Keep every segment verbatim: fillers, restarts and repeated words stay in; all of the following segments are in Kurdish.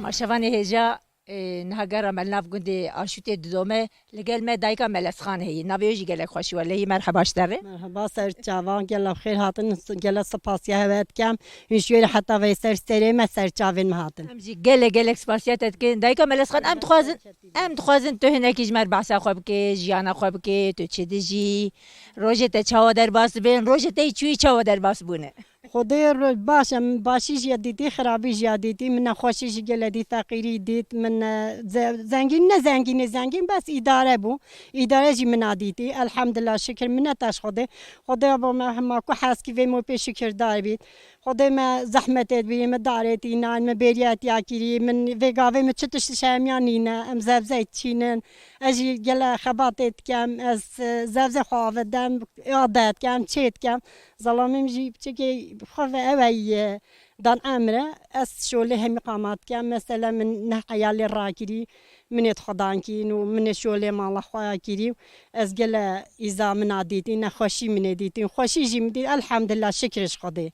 Ma şevanê hêja, e, niha gera me li nav gundê Aşûtê didome, li gel me dayika Melesxan heye. Navê wê jî gelek xweş e, welehî merheba ji te re. Merheba ser çavan, gelek xêr hatin, gelek spasiya hewe dikem. Hûn ji wê re heta vê ser serê me ser çavên me hatin. Em jî gelek gelek spasiya te dikin. Dayika Melesxan, em dixwazin, em dixwazin tu hinekî ji me re behsa xwe bike, jiyana xwe bike, tu çi dijî, rojê te çawa derbas dibin, rojê te yî çûyî çawa derbas bûne? Xwedê ro-, baş e, min başî jî ya dîtî, xirabî jî ya dîtî, min nexweşî jî gele dît, feqîrî dît, min, e, ze-, zengîn, ne zengînê zengîn, bes îdare bû. Îdare jî min a dîtî. Elhamdulillah, şikir, minnet e ji Xwedê. Xwedê bo me hema ku heskî vê mo pê şikirdar bît. Xwedê me zehmetê dibî, min darê tînan, min bêriyetiya kirî, min vê gavê min çi tişt ji hemiya nîne, em zevzey çînin. Ez jî gele xebatê dikem, ez, e, zevzê xwe avidim, adet dikem, çê dikem. Zelamê min jî piçekê xwe ve ew ey, e, dan emre, ez şolê hemî qamat dikem. Mesela min neh eyalê rakirî, min ê xwedan kîn û min ê şolê mala xwe ya kirî û ez gele îza min a dîtî, nexweşî min ê dîtî, xweşî jî min dît. Elhamdulillah, şikir ji Xwedê.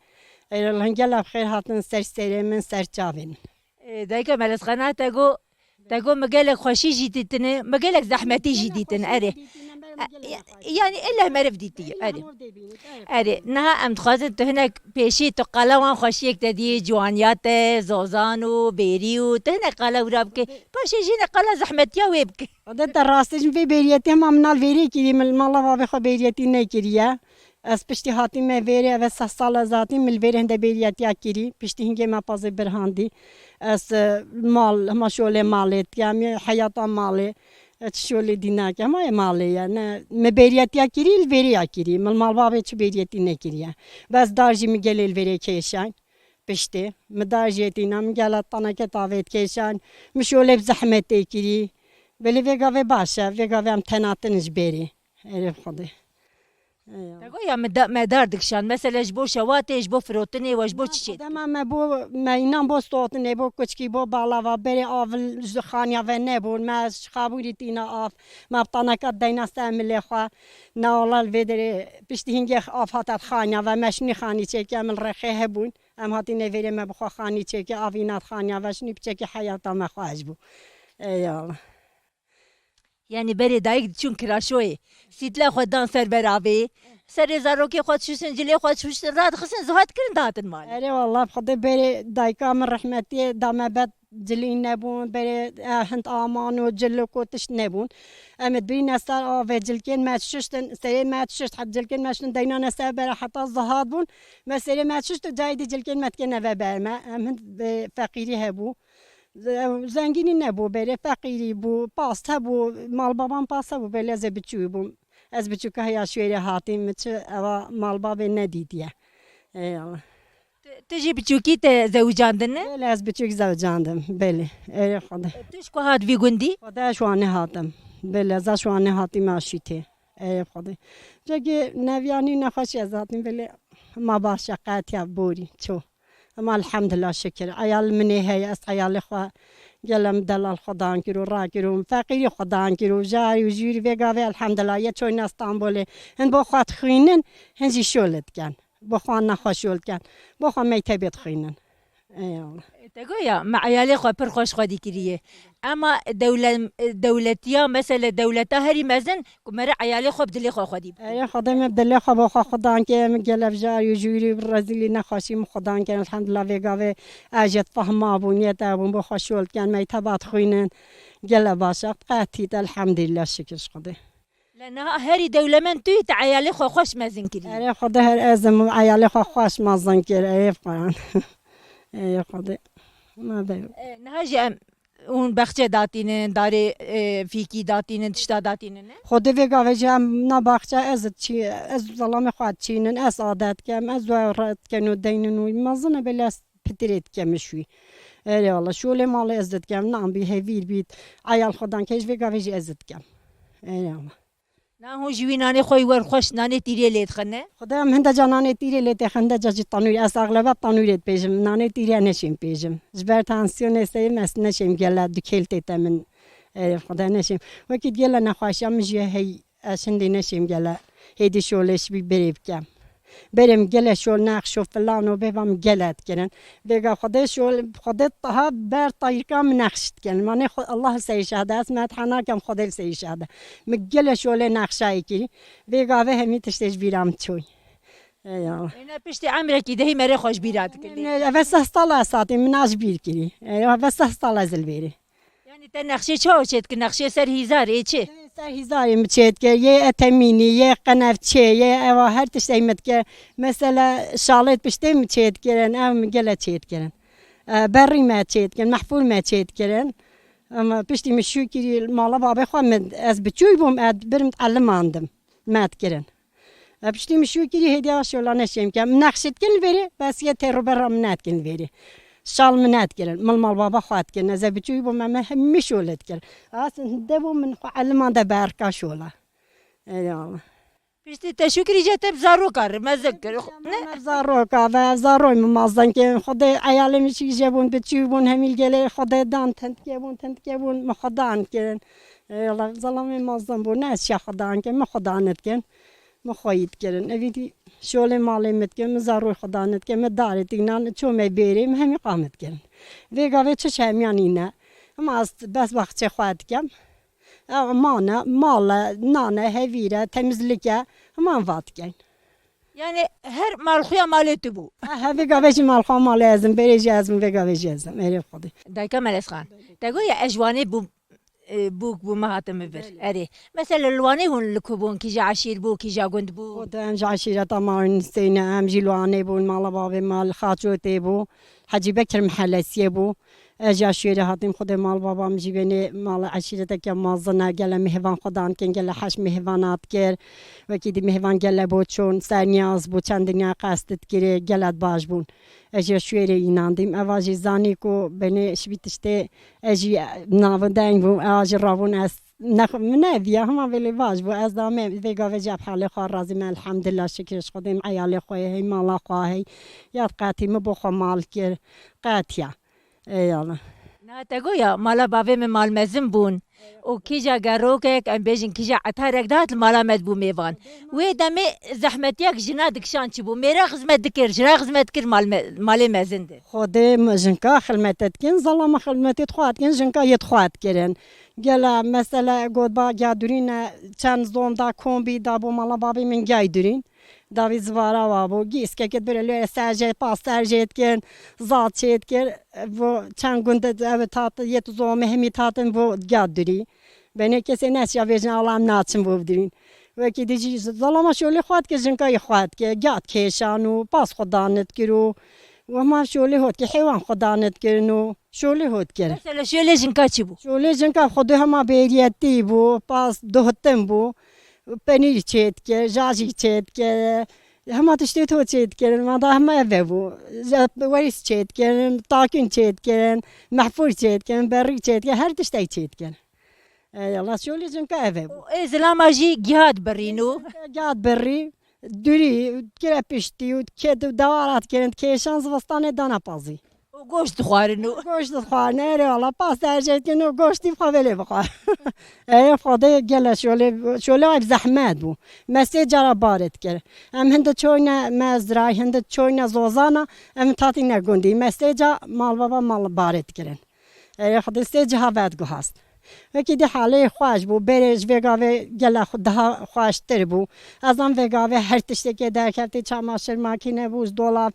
Ey, Allah'ın gelek xêr hatin ser serê min, ser çavên min. Ê, dayika Melesxana te got, te got, "Mi gelek xweşî jî dîtine, mi gelek zehmetî jî dîtine." Erê. E, ya-, yanî ille meriv dîtiye. Erê. Erê, niha em dixwazin tu hinek pêşî tu qala wan xweşiyek te dî, ciwaniya te, zozan û bêrî û tu hinek qala wira bike. Paşê jî hinek qala zehmetiya wê bike. Xwedê te rastî jî vê bêriyetî hema min al vêrê kirî, min mala bavê xwe bêriyetî nekiriye. Ez piştî hatîme vêrê, ev e seh sal ez hatîm, min li vêrê hinde bêriyetiya kirî. Piştî hingê me pazê birhandî. Ez, e, mal, hema şolê malê dikem, heyata malê, e, çi şolê dî nakem, hema yê malê ye. Ne, min bêriyetiya kirî, li vêrê ya kirî. Min malbavê çi bêriyetî nekiriye. Bes dar jî min gelê li vêrê kêşan. Piştî, min dar jê tîna, min gela taneke tavê dikêşan, min şolê bi zehmetê kirî. Belê vê gavê baş e, vê gavê em tenatin ji bêrê. Erê Xwedê. Eya. Te got ya me da-, me dar dikişan. Mesele ji bo şewatê, ji bo firotinê we ji bo çi çê dema me bo, me înan bo stotinê, bo kuçkî, bo balava, berê av ji xaniya ve nebûn. Me ji xabûrî tîna av. Me bi taneka deyna ser milê xwe. Ne wala li vê derê piştî hingê av hate xaniya ve, me şinî xanî çêke, min rexê hebûn. Em hatîne vêrê me bi xwe xanî çêke, avîna xaniya ve şinî piçekî heyata me xweş bû. Ey Allah. Yanî berê dayik diçûn kiraşoyê, sîtla xwe dan ser beravê, serê zarokê xwe dişuştin, cilê xwe dişuştin, radixistin, zuha dikirin dihatin malê. Erê wallah, bi Xwedê berê dayika min rehmetiyê da me bet cilî nebûn, berê, e, hind aman û cilik û tişt nebûn. Em ê dibîne ser avê cilkên me dişuştin, serê me dişuşt, het cilkên me şuştin, deynane ser bera heta zihat bûn. Me serê me dişuşt û cayê dî cilkên me dikêne ve ber me. Em hind, e, feqîrî hebû. Ze-, zengînî nebû, berê feqîrî bû, past hebû, malbaban past hebû, belê ez ê biçû bûm. Ez biçûka heya şwêrê hatîm, min çi eva malbabê nedîtiye. Ey Allah. Tu, tu jî biçûkî te zewicandine? Belê, ez biçûk zewicandim, belê. Ey Xwedê. Tu ji ku hat vî gundî? Xwedê ji Wanê hatim. Belê, ez ji Wanê hatîm Aşîtê. Ey Xwedê. Cegê neviyanî nexweşî ez hatîm, belê ma baş e, qetiya borî, ço. Ama elhamdülillah şikir. Eyal min ê heye, ez eyalê xwe gelem delal xwe dan kiro, rakiro, feqîrî xwe dan kiro, jarî û jûrî vê gavê elhamdülillah ye çoyne Stenbolê. Hin bo xwe dixwînin, hin jî şole dikin. Bo xwe nexwe şol dikin. Bo xwe mektebê dixwînin. Ey Allah. Te goya, me eyalê xwe pir xweş xwedî kiriye. Ema dewle-, dewletiya, mesele dewleta herî mezin ku mere eyalê xwe bi dilê xwe xwedî bike. Erê Xwedê me bi dilê xwe bo xwe xudan kir, min gelek jar û jûrî bi rezîlî nexweşî min xudan kir. Elhamdulillah vê gavê ez jê difehma bûn, yê te bûn, bo xwe şol dikin, mekteba dixwînin. Gelek baş e, qetît, elhamdulillah, şikir ji Xwedê. Le niha herî dewlemend tu yî, te eyalê xwe xweş mezin kirî. Erê Xwedê her ez im, eyalê xwe xweş mezin kir, ey Quran. Ey Xwedê. Ma de. E, niha jî em hûn bexçe datînin, darê, e, fîkî datînin, tişta datînin, ne? Xwedê vê gavê jî em na baxçe ez çî, ez zelamê xwe çînin, ez adet kem, ez we ret ken û deynin û mezin e belê ez pitirê dikem ji wî. Erê wala, şolê malê ez dikem, nan bî, hevîr bît, eyal xwedan ke ji vê gavê jî ez dikem. Erê wala. Na hûn ji wî nanê xwe yî wer xweş nanê tîrê lê dixine? Xwedê em hinde ca nanê tîrê lê têxin, hinde ca jî tanûrê. Ez exleba tanûrê dipêjim. Nanê tîrê neşêm pêjim. Ji ber tansiyonê seyim ez neşêm gele du kêl tête min. Ê, Xwedê neşêm. Wekî gele nexweşiya min jî hey, ez hindê neşêm gele. Hêdî şolê ji bî berê bikem. Berê min gele şol nexş û filan û bêva min gele dikirin. Vêga Xwedê şol, Xwedê taha ber tayîrka min nexş dikirin. Manê xwe, Allah li serî şahid e, ez metha nakem, Xwedê li serî şahid e. Min gele şolê nexşayê kirî. Vêga vê hemî tiştê ji bîra min çûy. Ey Allah. Êne piştî emrekî dehî merê xwe ji bîra dikirî. Eve seh sala ez hatî, min a ji bîr kirî. Ey, eve seh sala ez li vêrê. Yanî te nexşê çawa çêdikir? Nexşê ser hîzarê çi? Ser hîzarê min çêdikir, yê etemînî, yê qenevçê, yê eva her tiştê min dikir. Mesela şalê piştê min çêdikirin, ev min gele çêdikirin. E, berî me çêdikirin, mehfûr me çêdikirin. Ama piştî min şû kirî mala babê xwe min, ez biçûy bûm, ez birim elimandim, me dikirin. E, piştî min şû kirî hêdî şola neşêm ke. Min nexşî dikin li vêrê, bes yê têr û berra min nedikin li vêrê. Şal min nedikirin. Min mal baba xwe dikirin. Ez ê biçûyî bûm, em hemî şolê dikirin. Ez de bû min xwe eliman de berka şola. Ey Allah. Piştî te şû kirî je te bi zaroka re mezin kir. Ne? Zaroka ve, zaroy min mazdan kirin. Xwedê eyalê min şî je bûn, biçûyî bûn, hemî gelê Xwedê dan, tendike bûn, tendike bûn, min xwe dan kirin. Ey Allah, zelamê mazdan bû, ne ez şiya xwe dan kirin, min xwe dan dikin. Min xweyî dikirin. Evî dî şolê malê min dikirin, min zarûy xwe danê dikirin, min darê tînan, çomê bêrê, min hemî qa min dikirin. Vê gavê çi şemiyan îne. Hema ez bes baxçê xwe dikem. Ew mane, mal e, nan e, hevîr e, temizlik e, hema va dikin. Yani her mal xuya malê tu bû. Ha, ha, vê gavê jî mal xwe malê ez im, berê jî ez im, vê gavê jî ez im. Erê Xwedê. Dayka Melez Xan, te goya ez ji Wanê bûm, e, bûk bû me hatin min vir. Belê. Erê. Mesela li Wanê hûn li ku bûn, kîja eşîr bû, kîja gund bû? Xwedê em ji eşîreta Mawin Huseyne, em jî li Wanê bûn, mala bavê me li Xaçotê bû. Hecî Bekir Mihellesiyê bû. Ez ji Eşûyerê hatîm, Xwedê mal baba min jî benê mala eşîreteke mezin e, gele mêvan xwe dan dikin, gele heş mêvan hat kir. Wekî dî mêvan gele bû çûn, serniyaz bû, çend dinya qest dikirê, gele baş bûn. Ez ji Eşûyerê înandîm. Eva jî zanî ku benê şibî tiştê, ez jî navdeng bûm, eva jî rabûn ez nex-, min neviya, hema vêlê vaj bû. Ez da me vê gavê jî ev halê xwe razî me, elhamdulillah, şikir ji Xwedê, min eyalê xwe heye, hey mala xwe hey. Yad qetî min bo xwe mal kir, qetiya. Ey Allah. Na te goya, mala bavê min mal mezin bûn. Û kîja gerokek, em bêjin kîja etarek dihat li mala me dibû mêvan. Wê demê zehmetiyek jina dikişan çi bû? Mêra xizmet dikir, jina xizmet dikir mal me-, malê mezin de. Xwedê mi jinka xilmete dikin, zalama xilmetê xwe dikin, jinka yê xwe dikirin. Gela mesela gotba gya durîne, çend zom da kombî da bo mala bavê min gay durîn. Davî zivara wa bû. Gîskeke dire lê ser jê, pas ser jê dikin, zat çê dikir. Bo çend gund ev tat, yê tu zomê hemî tatin bo gya durî. Benê kesê neşiya vêjin, Allah em naçin bo bidirîn. Wekî dî jî zalama şolê xwe dike, jinka yê xwe dike. Gya dikêşan û pas xwe danê dikir û wema şolê hot ke heywan xwe danê dikirin û şolê hot dikir. Mesela şolê jinka çi bû? Şolê jinka xwe dê hema bêriyetî bû, pas duhtin bû. Penîr çê dike, jajî çê dike. Hema tiştê to çê dikirin, ma da hema ev e bû. Werîs çê dikirin, takîn çê dikirin, mehfûr çê dikirin, berî çê dikirin, her tiştek çê dikirin. Ey Allah, şolê jinka ev e bû. Ê zilama jî gihat birîn û. Gihat birî, durî, kire piştî û ked û dewara dikirin, kêşan zivistanê dana pazî. Û goşt dixwarin û. Goşt dixwarin, erê wala, pas tercih dikin û goştî xwe vêlê bixwe. Erê Xwedê gele şolê, şolê ev zehmet bû. Me sê cara barê dikir. Em hindi çoyne mezray, hindi çoyne zozana, em tatîne gundî. Me sê ca malbaba mal barê dikirin. Erê Xwedê sê ciha vediguhast. Wekî dî halê xweş bû, berê ji vê gavê gele xwe-, daha xweştir bû. Ez an vê gavê her tiştekê derkeftî, çamaşir makîne bû, dolab,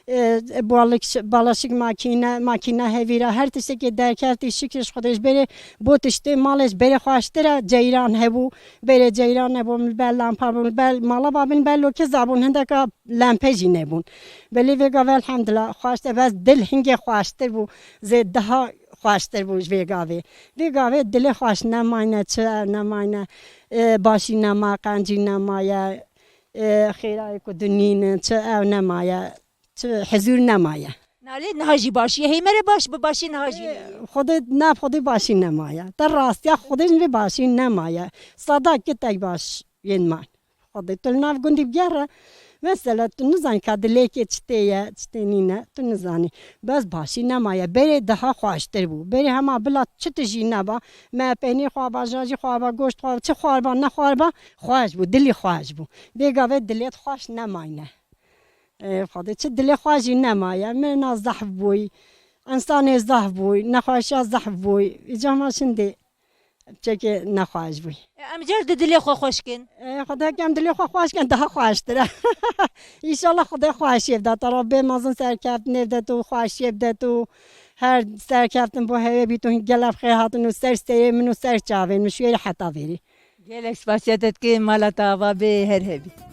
e, bulaşık, bulaşık makîne, makîne hevîra, her tiştekê derkeftî, şikir ji Xwedê ji berê bo tiştê malê ji berê xweştir e, ceyran hebû, berê ceyran nebû, min ber lampar bû, min ber mala babin ber lokê zabûn, hindeka lempe jî nebûn. Belê vê gavê elhamdulillah xweştir, bes dil hingê xweştir bû, zê daha xweştir bû ji vê gavê. Vê gavê dilê xweş nemayne, çi ew nemayne, e, başî nema, qencî nemaye, e, xêrayê ku dinînin, çi ew nemaye, çi hizûr nemaye. Nalê niha jî başî ye, hêmere baş bi başî niha jî. E, Xwedê, ne Xwedê başî nemaye. Te rastiya Xwedê jî vê başî nemaye. Sada kitek baş yên man. Xwedê tu li nav gundî bigere. Mesela tu nizanî ka dilêkê çi tê ye, çi tê nîne, tu nizanî. Bes başî nemaye. Berê daha xweştir bû. Berê hema bila çi tu jî neba. Me peynîr xwarba, jajî xwarba, goşt xwarba, çi xwarba, nexwarba, xweş bû, dilî xweş bû. Vê gavê dilê xweş nemayne. Ê, Xwedê çi dilê xwe jî nemaye. Mirina zehf bûy, însanê zehf bûy, nexweşiya zehf bûy. Îca ma şindê çekê nexweş bûy. Em car di dilê xwe xweş kin. Ê, Xwedê kem dilê xwe xweş kin, daha xweştir e. Înşallah Xwedê xweşiyê bide. Te Rabbê mezin serkeftinê bide tu, xweşiyê bide tu. Her serkeftin bo hewê bî tu, gelek xêr hatin û ser serê min û ser çavên min şûyerî heta vêrî. Gelek spasiya te dikim, mala te ava bê, her hebî.